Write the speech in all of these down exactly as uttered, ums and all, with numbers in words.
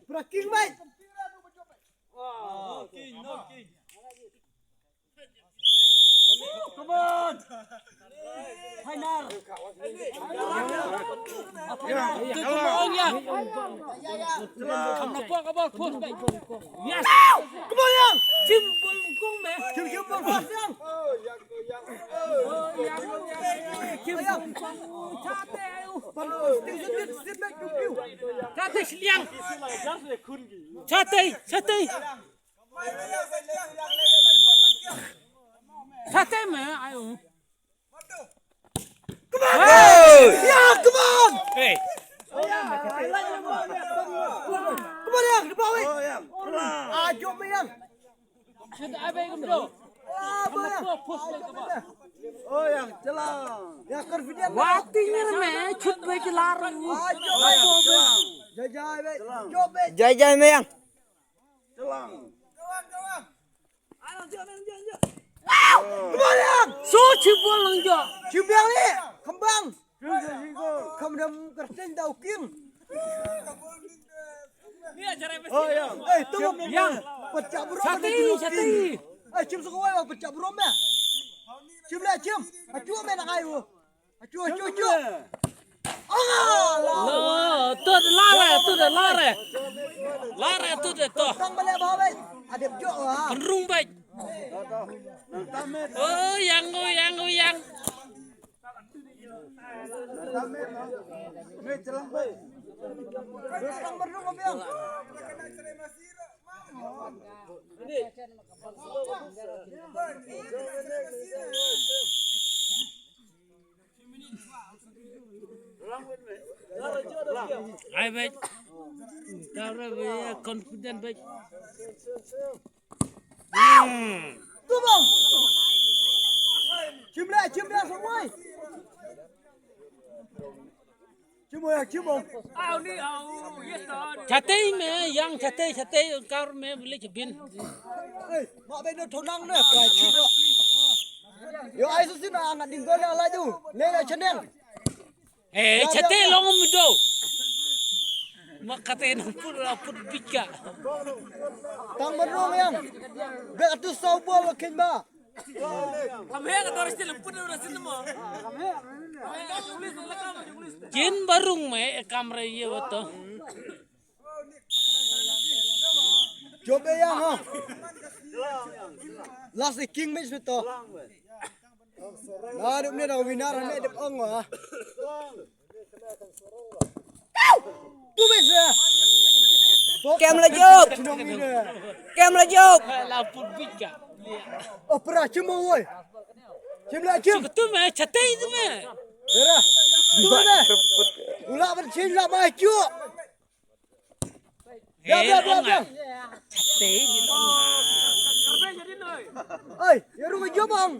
Bra king, mate. Oh, king, no king. Come on. Final. Final. Come on, yeah. Come on, yeah. Jim bol kong, man. Jim, Jim bol kong, yeah. Chate shiliang. Chate, chate. Chate me, ayo. Come on! Hey! Yeah, come on! Hey! Come on, yang, the ball. Oh, yang. Ah, jump, yang. Shoot, abe, come on. Ah, ball, yang. Oh, yang, jalan. Ya, confident. Wati me, shoot, be, jalan. Ah, jump, yang. Jai, jai, be. Jump, be. Jai, jai, me, yang. Jalan. Come on, yang. So, chibol lang jo. Chibiang ni. Kembang. Kam dam kerteng tau kim. Oh, yang. Eh, tu yang. Pecah burung. Sati, sati. Eh, chim sukawai pecah burung ya. Chim lah, chim. Acu me nak ayu. Acu, acu, acu. Ah, la. La, tu de la re, tu de la re. La re, tu de to. Tang balik bawah, baik. Ada jok lah. Penrung, baik. Oh, yang, oh, yang, oh, yang. Tang berdua, baik. Ai, bej. Kau re, bej, confident, bej. Hmm. Tu, bang. Chim le, chim le, semua. Chim, ya, chim, bang. Chatei me, yang chatei, chatei, kar me, boleh chibin. Eh, mak beno thonang ne, kai chim. Yo, ai susi na, angat ding gol na laju. Le, le, cheneng. Eh, chate long mu do. Ma kate nang put, put bika. Tang menung yang. Bek tu sau bol kin ba. Kam he ka dor stil put dor stil mo. Kin barung me kamra ye wato. Job yang ha. Last king match to. Na dep ne da winner ne dep ong wa. Tu bes ya. Kem la jop. Kem la jop. La put bika. Opera chimo woi. Chim la chim. Tu me chate tu me. Dera. Tu me. Ula ber chin la mai chu. Biang, biang, biang, biang. Te di long. Ai, ya ru jop bang.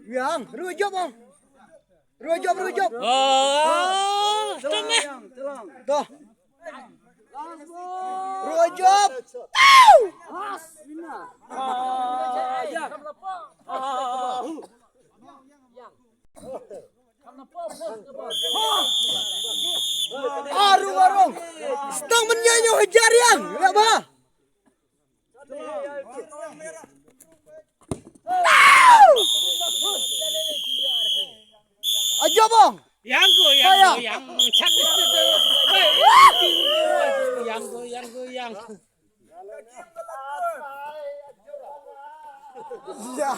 Yang, ru jop bang. Ru jop, ru jop. Oh, tu me. Dah. Ru jop. Tau. Aru arung. Stang menyanyi hajar yang. Ya ba. Aja bang. Yang go, yang go, yang. Chak. Yang go, yang go, yang. Ya,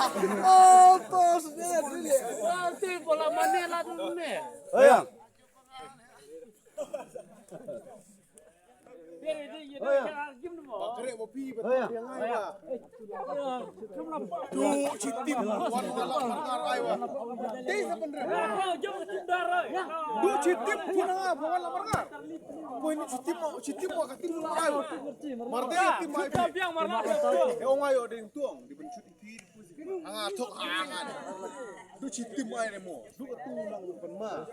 oh, tos ne, really. Nanti bola mana lah tu ne? Oh, ya. Oh, ya. Tu chitim wan wala marngar ai wa. Dei sa penre. Tu chitim pun nga wala marngar. Poi ni chitim, chitim wa katim ai wa. Marte tim ai. E ong ayo ding tuong di ben chitim. Anga thok anga. Du chitim ai ne mo. Du tu nang pen ma.